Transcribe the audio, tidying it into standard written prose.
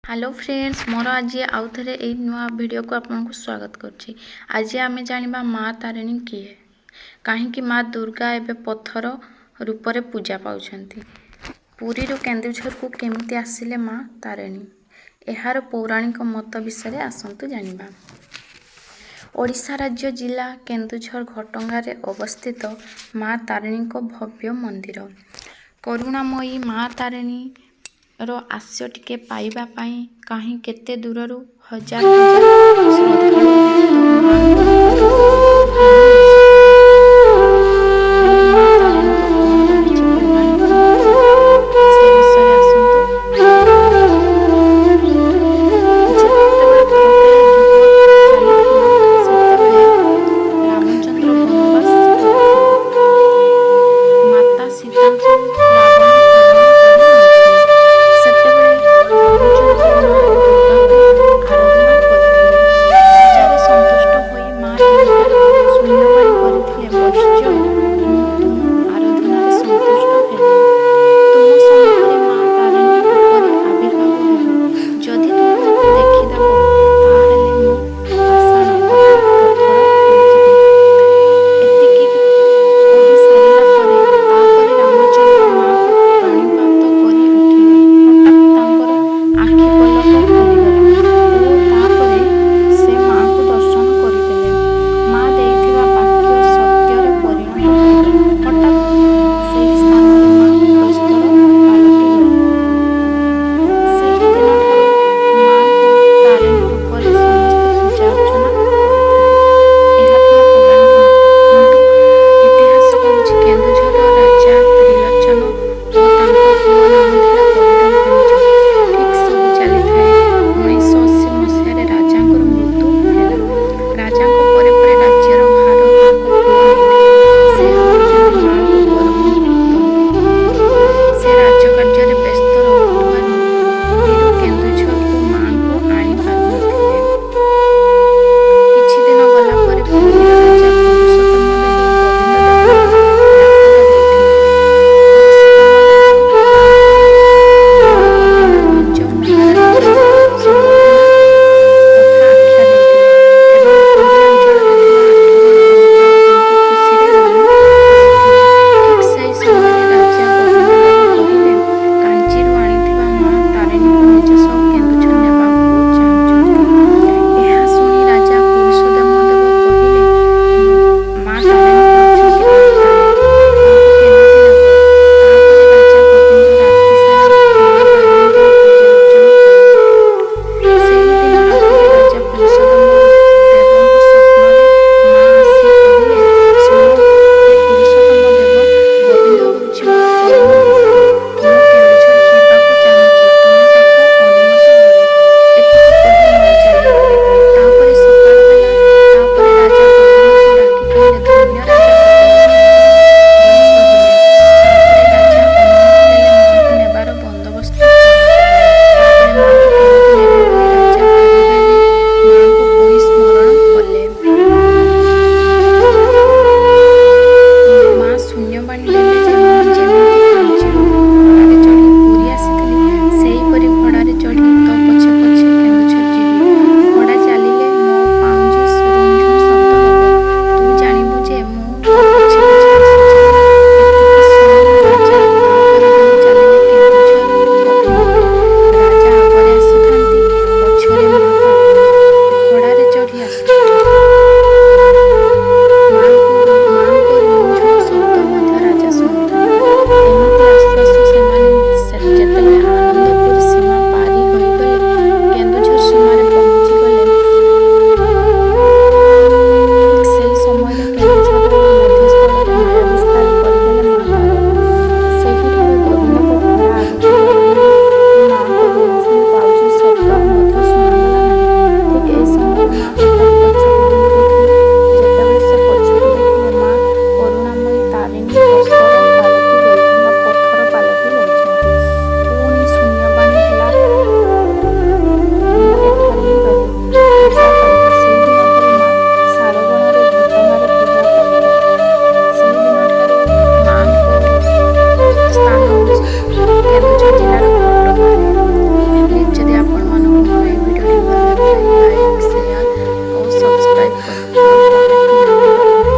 Hello friends, ମୋର ଆଜି ଆଉ ଥରେ ଏଇ ନୂଆ ଭିଡ଼ିଓକୁ ଆପଣଙ୍କୁ ସ୍ୱାଗତ କରୁଛି। ଆଜି ଆମେ ଜାଣିବା ମା ତାରିଣୀ କିଏ, କାହିଁକି ମା ଦୁର୍ଗା ଏବେ ପଥର ରୂପରେ ପୂଜା ପାଉଛନ୍ତି, ପୁରୀରୁ କେନ୍ଦୁଝରକୁ କେମିତି ଆସିଲେ ମା ତାରିଣୀ, ଏହାର ପୌରାଣିକ ମତ ବିଷୟରେ ଆସନ୍ତୁ ଜାଣିବା। ଓଡ଼ିଶା ରାଜ୍ୟ ଜିଲ୍ଲା କେନ୍ଦୁଝର ଘଟଗାଁରେ ଅବସ୍ଥିତ ମା ତାରିଣୀଙ୍କ ଭବ୍ୟ ମନ୍ଦିର। କରୁଣାମୟୀ ମା ତାରିଣୀ ର ଆଶ୍ରୟ ଟିକେ ପାଇବା ପାଇଁ କାହିଁ କେତେ ଦୂରରୁ ହଜାର ହଜାର ଶ୍ରଦ୍ଧାଳୁ ଭକ୍ତ ମାଙ୍କ ନିକଟକୁ ଧାଇଁ ଆସନ୍ତି। ହେଲେ ମା ତାରିଣୀଙ୍କ କ'ଣ ରହିଛି ପୌରାଣିକ ମତ, ସେ ବିଷୟରେ ଆସନ୍ତୁ ଜାଣିବା। ଯେତେବେଳେ ତ୍ରେତୟା ଯୁଗ ଚାଲିଥିଲା, ସେତେବେଳେ ରାମଚନ୍ଦ୍ର ବନବାସ କରିଥିଲେ। ମାତା ସୀତାଙ୍କୁ ରାବଣ ହରଣ କରି ନେଇଥିଲେ। ସେତେବେଳେ ରାମଚନ୍ଦ୍ର ମା ଦୁର୍ଗାଙ୍କୁ ଆରାଧନା କରିଥିଲେ। ପୂଜାରେ ସନ୍ତୁଷ୍ଟ ହୋଇ ମା